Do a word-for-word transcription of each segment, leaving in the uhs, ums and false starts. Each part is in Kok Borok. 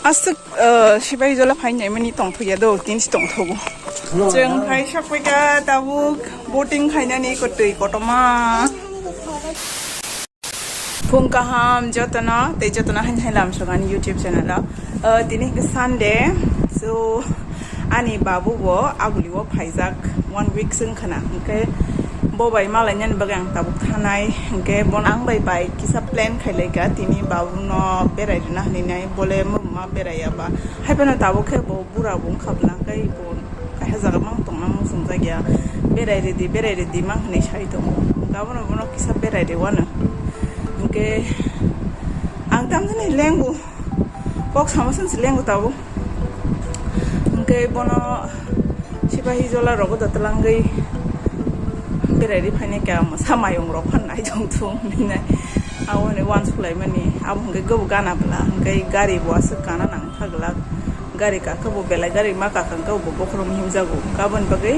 Aswk, uh, sibai jola phai naimani tongthokya do, tinsi tongthogo. Chwng phai sakpaikha tabuk boating khainani kotwi kotoma. Phung kaham jotono, tei jotono hain hain lam sogani YouTube channel o. Uh, tini hwnkhe Sunday, so ani babu bo aguli o phaijak one week swng khna, hwnkhe bo bai malainani bagwi ang tabuk thanai, hwnkhe bono ang bai bai kisa plan khailaikha, tini babuno berai rwna hwnwi nai, bole muma berai ya ba, hai phano tabuk khe bo bura bo wngkha bwla, hwnkhe bo kaisa jaga mang tongna muchung jakya, berai rwdi, berai rwdi mang hwnwi sai tongo, abono bono kisa berai rwano, hwnkhe ang tamjani lengo. Kok sama song si lengo tabuk. Hwnkhe bono sipahi jola rogo da twlangwi berai ri phainai khe amo sa mayung rok phan nai tong thung hinwi nai. Abo hwnwi uansuk laimani. Abo hwnkhe gobo gana bwla. Hwnkhe gari bo aswk kana nang kha glak. Gari kakhe bo belai gari ma kakha hwnkhe bo bokhorok himjago. Aboni bagwi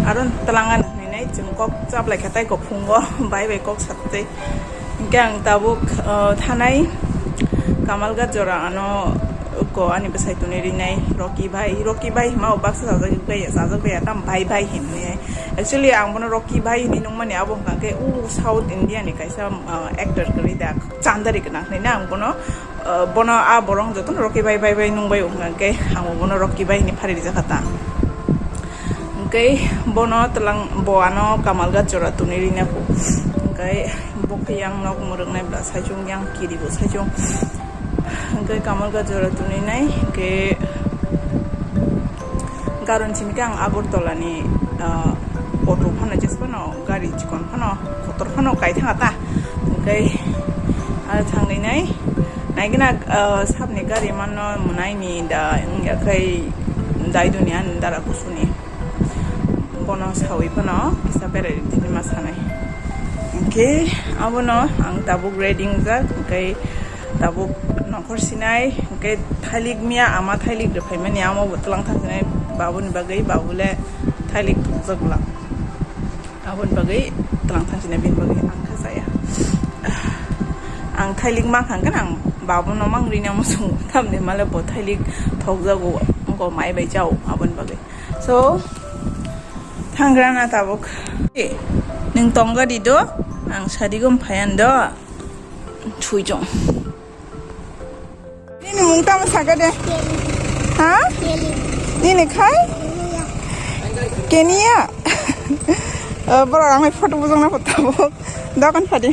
aro twlangani hinwi nai chwng kok chaplai kha tei kok phungo bai bai kok satwi. Hingke ang tabuk, uh, thanai Kamalghat jora ano ko ani bwsai tuni rinai Rocky bhai, Rocky bhai hima o baksa sajak baya, sajak baya tam bhai bhai hinwi. Actually ang bono Rocky bhai hinwi nungmani abo hwnkha khe u South India ni kaisa, uh, actor kwrwi da Chandari gwnang hinwi na ang bono, uh, bono a borok jotono Rocky bhai bhai bhai nungbai o hwnkha khe ang bono Rocky bhai hinwi phari rijak kha ta. Hwnkhe bono twlang bo ano Kamalghat jora tuni rina kho. Hwnkhe bo khe yang nok mwrwknai bwla saichung yang kiri bo saichung. Hwnkhe Kamalghat jora tuni nai hwnkhe garon simi khe ang Agartala ni, ah, auto phano jes phano gari chikon phano kotor phano kai thanga ta. Hwnkhe aro thangwi nai naigina, ah, sabni gari mano mwnai ni da wngya khai dai duni ani dara kusuni. Bono sawi phano kisa berai tini ma sanai. Hwnkhe abono ang tabuk ready wngjak, hwnkhe tabuk nongkhor sinai, hwnkhe thailik miya ama thailik rwphaimani amo bo twlang thang sinai babuni bagwi, babu le thailik thokjak bwla. Aboni bagwi twlang thang sinai bini bagwi ang kha chaya. Ang thailik ma khang khe ang babuno mang rini amo sung tamni male bo thailik thokjago, wngko mai bai chao aboni bagwi. So, thangrana tabuk. Eh, nwng tongga di do, ang sadigom phayan do, thuijong. Nini mung tamo saka de? Ha? Nini khai? Kenia. Eh, bro, ang photo bujang na photo tabuk. Dokan phadi.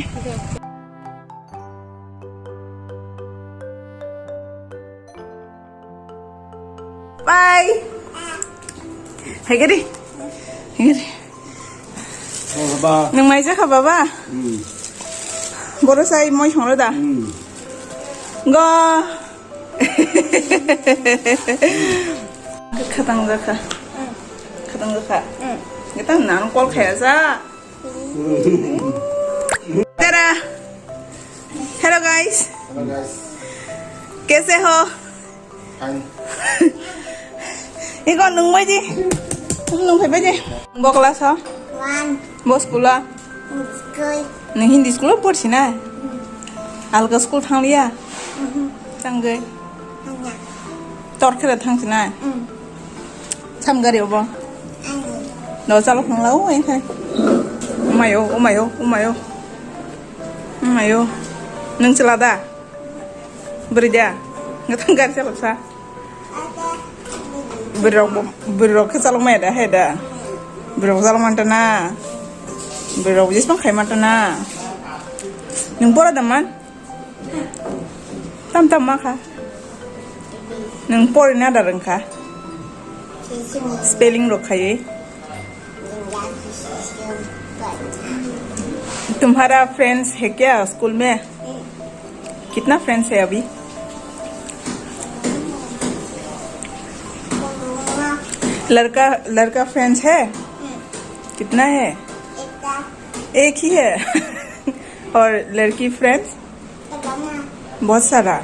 Bye. Hai gari. Hai gari. Oh, baba. Nung mai jakha baba? Hmm. Boro sai moi songro da? Hmm. Go. Khatang jakha. Khatang jakha. Hmm. Kita nan call khaya sa. Tara. Hello guys. Hello guys. Kaise ho? Fine. Iko nung bai di. Nung phai bai di. Bo class ho? One. Bo school a? School. Nung Hindi school o porsi na? Alga school thang liya? Mhm. Thang gai. Thang ya. Tor khere thang si na? Mm. Sam gari obo. Ang. Do chalok nang la o, engkai. Umayo, umayo, umayo. Umayo. Nung chela da? Bwrwi da? Ngatang gari chalok sa? Bwrwi rok bo, bwrwi rok khe chalok maya da, hai da? Bwrwi rok chalok manta na? Bwrwi rok jismang khai manta na? Nung pora da man? Tam tam ma kha. Nung porina da rwng kha. Spelling rok khaiwi. तुम्हारा फ्रेंड्स है क्या स्कूल में? कितना फ्रेंड्स है अभी? लड़का, लड़का फ्रेंड्स है? कितना है? एक ही है। और लड़की फ्रेंड्स? बहुत सारा।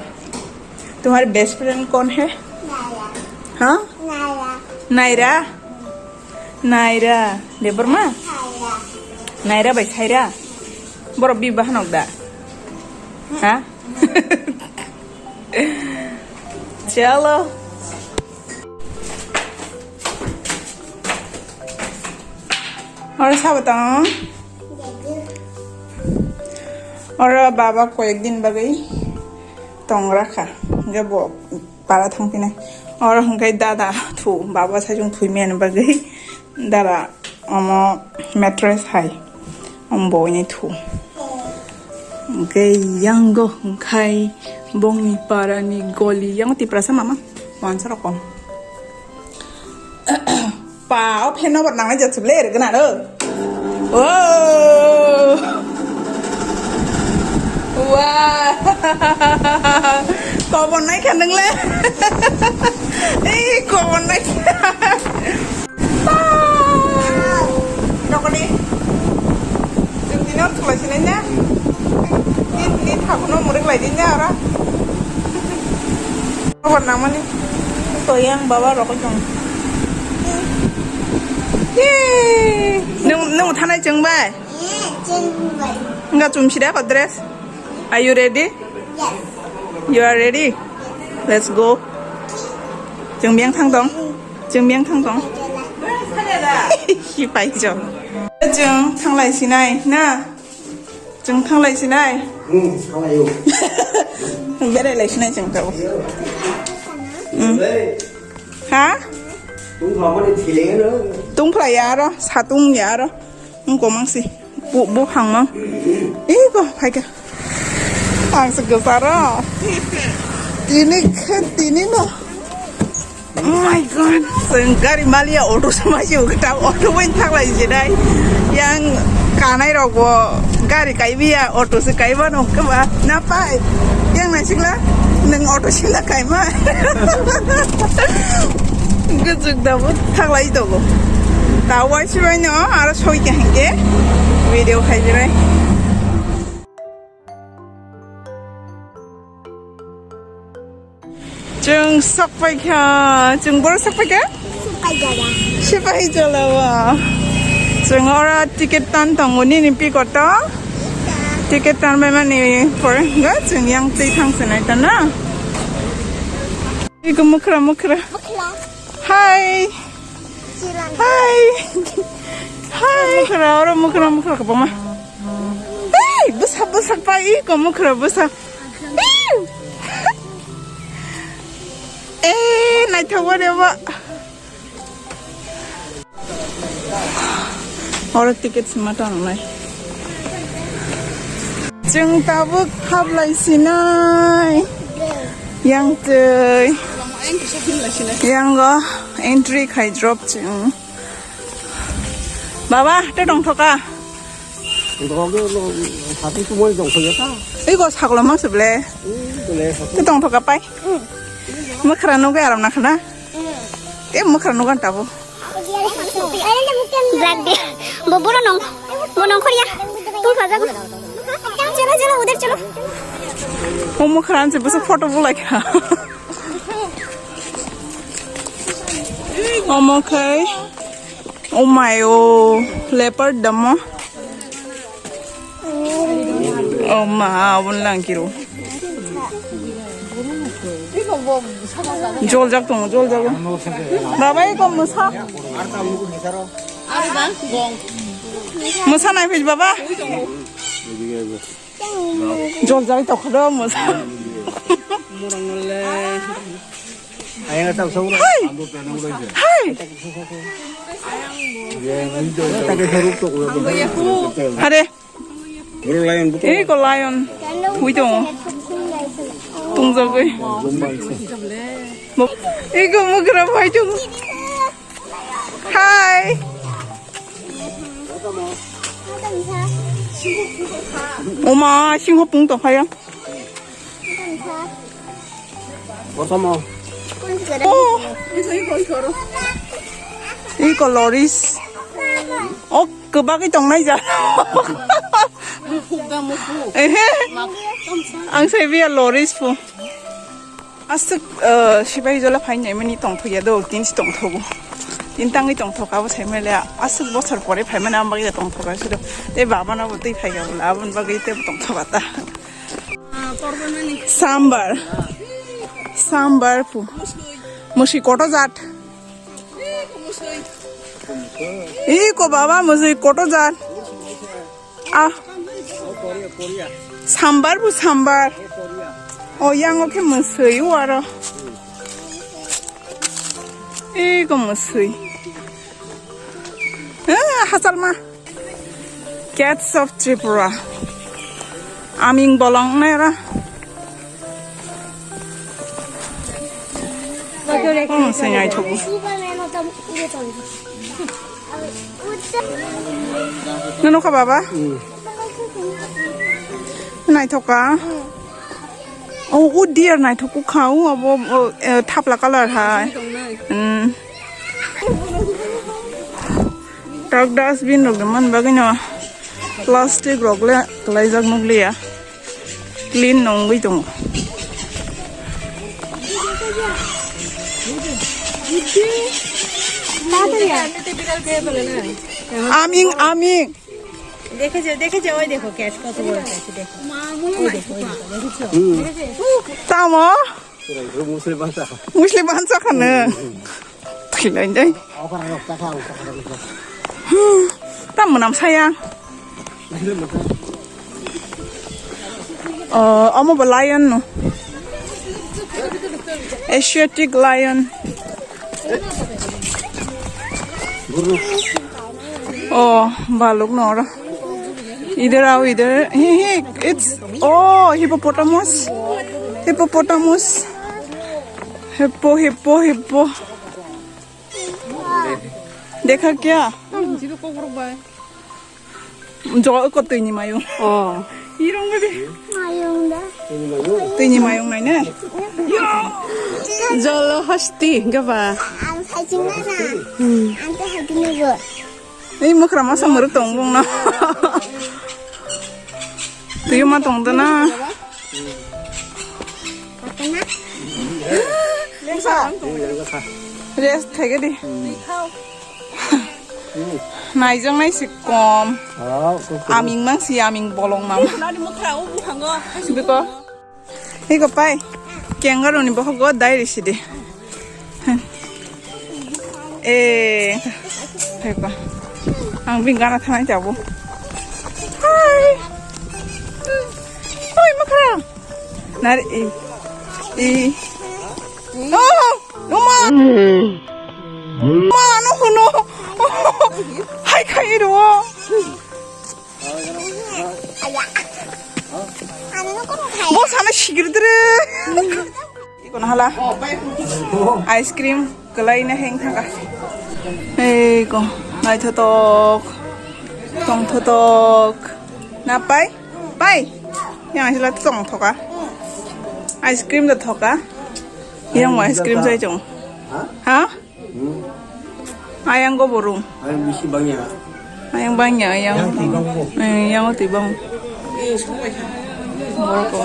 तुम्हारे बेस्ट फ्रेंड कौन है? हाँ? Naira. Naira, Debbarma? Naira bai Saira. Borok bi bahanok da? Ha? Chalo. Oro sabo tong. Oro baba koyek din bagwi tong rakha. Hingke bo para thang pinai. Oro hingke dada thu baba sajung thui men bagwi. Dara omo mattress hai, omo bo ini thu. Hingke yango hingkhai bongni parani goli, yango Tiprasa mama, wansa rokom. Pa, o fan no bot nangnai jat suble er gana ro. Oh. Wah. Kobon nai kha nung le. Ei, kobon nai kha. Nokoni. Jung dino thulai sinai na. Tin, tin, thakuno murik lai din na ora. Kobon nangmani. To yang baba rokoi tong. Yay. Nung, nung thanai chwng bai? Chwng bai. Nga chum sida ko dress. Are you ready? Yes. You are ready? Let's go. Chwng biang thang tong. Chwng biang thang tong. Hi pai jo. Chwng thang lai sinai na. Chwng thang lai sinai. Hmm, thang lai yo. Berai lai sinai chwng tao. Hmm. Ha? Tung phlai mani thile no. Tung phlai ya ro, sa tung ya ro. Wngkha mangsi. Bu, bu hangma. Ego, phaikha. Ang se gosaro. Tini khe, tini no. Oh my God. Seng gari malia auto sama si uta auto win thak lai je dai. Yang kanai rok bo gari kai biya auto se kai ba no ke ba. Na pai. Yang na sikla. Neng auto sila kai ma. Gujug da bo thak lai to bo. Ta wai si bai no. Aro soi khe hingke video khai jirai. Chwng sok pai kha, chwng boro sok pai kha? Sipai jala. Sipai jala wa. Chwng ora ticket tan tongo nini piko to? Ticket tan bai mani pore ga chwng yang twi thang sinai ta na. Iko mukra mukra. Mukra. Hi. Hi. Hi. Mukra, oro mukra, mukra kwbangma. Hey, bwsa, bwsa pai, iko mukra, bwsa. Hey. Eh, naithok ore bo. Oro ticket sima tongnai. Chwng tabuk hablai sinai. Yang twi. Yang go entry khai drop chwng. Baba, te tongthoka. Tongthoka, hati kumoi tongthoka ta. Ei go saklo mang seble. Hmm, bole saklo. Te tongthoka pai. Hmm. Mukra no ge aram na khana. Hmm. Te mukra no gan tabo. Black day. Bo boro nong. Bo nong khoria. Tu kaja. Chalo, chalo, udhar chalo. O mukra anse bwsa photo bulai kha. Omo khai. Oh my, oh, leopard damo. Oh ma, abon lang kiro. Jol jak tong, jol jak. Baba, iko mwsa. Mwsa nai phai baba. Jol jai tokha do mwsa. Hai. Hai. Hare. Iko lion. Hui tongo. Tungjagwi. Iko mukra bai tongo. Hi. Oma, singho pung tongphai ya. Oh. Iko loris. Oh, kwbagwi tongnai ja. Ehe. Ang sai biya loris pu. Aswk, eh, sipai jola phai naimani tongthokya do, tin si tongthogo. Tin tangwi tongthok abo sai mele aswk bosor pore phai mani am bagwi tongthok aswk do. Tei baba no bo twi phai ga bwla aboni bagwi tei tongthok ata. Sambar. Sambar pu. Musi koto jat. Iko baba musi koto jat. Ah. Sambar pu sambar. O yang o khe musi o aro. Iko musi. Eh, hachal ma. Cats of Tripura. Aming bolong nera. Oh, se ngai thoku. Nanu kha baba? Nai thoka. Oh, oh dear, nai thoku kha. Oh, abo, oh, eh, thapla color hai. Hmm. Tak dustbin rok man bagwi no plastic rok le kwlaijak nukliya, clean no wngwi tongo. Aming, aming. দেখে যে দেখে যে ওই দেখো ক্যাট কত বড় ক্যাট দেখো। ওই দেখো, ওই দেখো, দেখেছো? Tamo? Musli bansa khano. Thwilainai. Tam mwnam saya. Oh, omo bo lion no. Asiatic lion. Oh, baluk no oro. Idhar aao, idhar. Hey, hey, it's, oh, hippopotamus. Hippopotamus. Hippo, hippo, hippo. Dekha kya? Jo ko twi ni mayung. Oh. Irong bebe. Mayung da. Twi ni mayung nai ne. Jolo hasti gaba. Ang sai ching na na. Hmm. Ang te hai ching na go. Ei mukra masa muruk tong bung na. Twi ma tong da na. Rest khai di. Naijak nai si kom. Aming mang si aming bolong mang. Biko. Iko pai. Kangaroo ni bohok go dai risi di. Eh, phaipa. Ang bini gana thanai jabo. Hi. Oi, makra. Nari, eh. Eh. Oh, uma. Ma, no, no. Hai, khai ro. Bo sana sigir dere. Iko na hala. Ice cream kelai na heng thangka. Iko naithotok, tongthotok. Na pai? Pai. Yang sila tongthoka. Ice cream da thoka. Yang ice cream sai chong. Ha? Ayang go burung. Ayang bisi bangya. Ayang bangya, ayang. Yang twi bangbo. Eh, yang twi bang. Borok.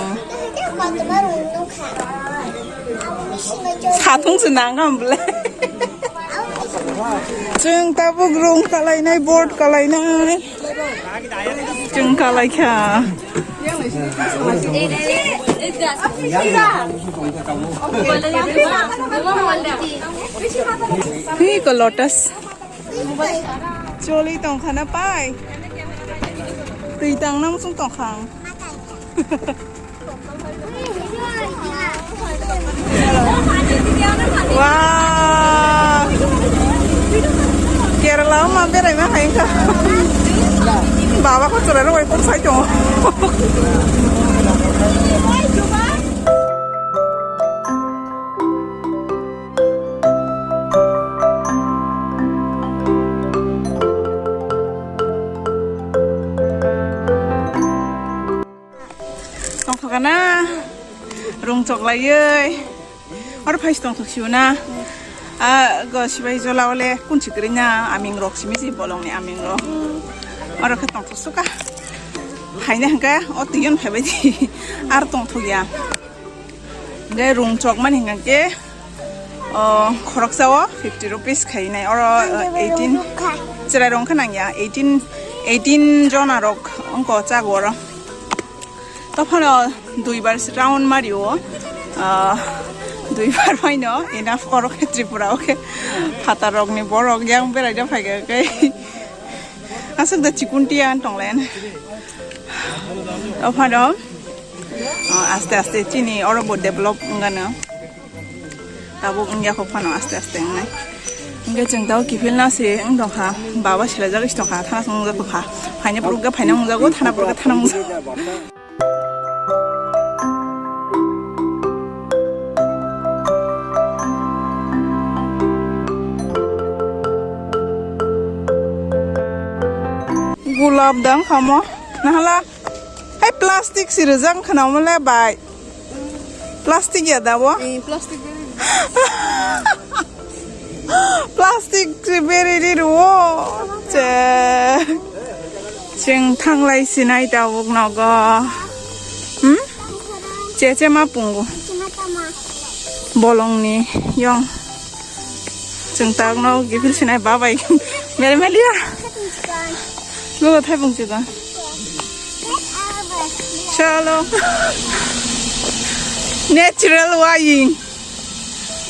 Satung se nangam ble. Chwng tabuk rung kalainai, board kalainai. Chwng kalai kha. Hi ko lotus. Choli tong khana pai. Twi tang nang sung tong khang. Wah. Kerala ma berai ma hai kha. Baba ko chwrai rok bai kok sai tongo. Tongthokana rung choklaiwi oro phai tongthok siuna. A go sibai jola ole kunchi kwrwina aming rok simi si bolongni aming rok. Oro khe tongthok suka. Haina hwnkhe o twiyon phaibai di. Ar tongthok ya. Hingke rung chokmani hingke, o, khoroksa o fifty rupees khainai, oro, o, eighteen, chwrai rok wngkha nangya, eighteen, eighteen jona rok wngkha o chago oro. Tophano duibar se round mario, o, Duibar phaino enough oro khe Tripura o khe phatar rokni borok yang berai da phai khe kai. Aswk da chikun tiya tonglen. O phano, o, aste aste chini oro bo develop wngano. Tabuk wngya kho phano aste aste wngnai. Hingke chwng tao kiphilna se wng tongkha. Baba silajak wngsi tongkha. Thana song wngjago kha. Phaina purukga phaina wngjago, thana purukga thana wngjago. Gulab dang kamo. Nahala. Hai plastic si rijak khna omo le bai. Plastic ya da bo? Eh, plastic beri. Plastic si beri ri ro. Che. Chwng thanglai sinai tabuk nogo. Hmm? Che che ma pungu. Bolongni yong. Chwng tagno gifil sinai babai. Mere melia. Lugo thaipung chikon. Chalo. Natural waying.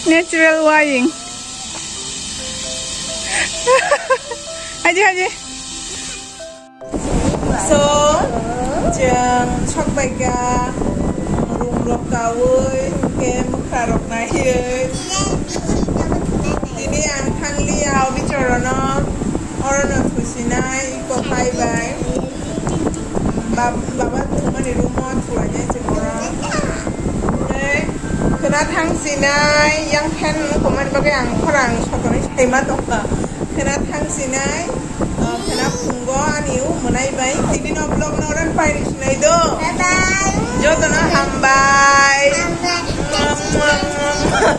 Natural waying. Haji, haji. So, chwng sok bai kha, room rok kaui, hwnkhe mwkha rok naiwi. Tini ang thang liya o bichorono, orono thusinai, iko pai bai. Bab-, baba thumani room o thulainai chwng oro. Hwnkhe khwna thang sinai, yang fan wngkha mani bagwi ang khorang sotonwi saima tongkha. Khwna thang sinai. O, khwna phungo ani o mwnai bai. Tini no vlog no ran pai ri sinai do. Bye bye. Joto no hambai. Hambai.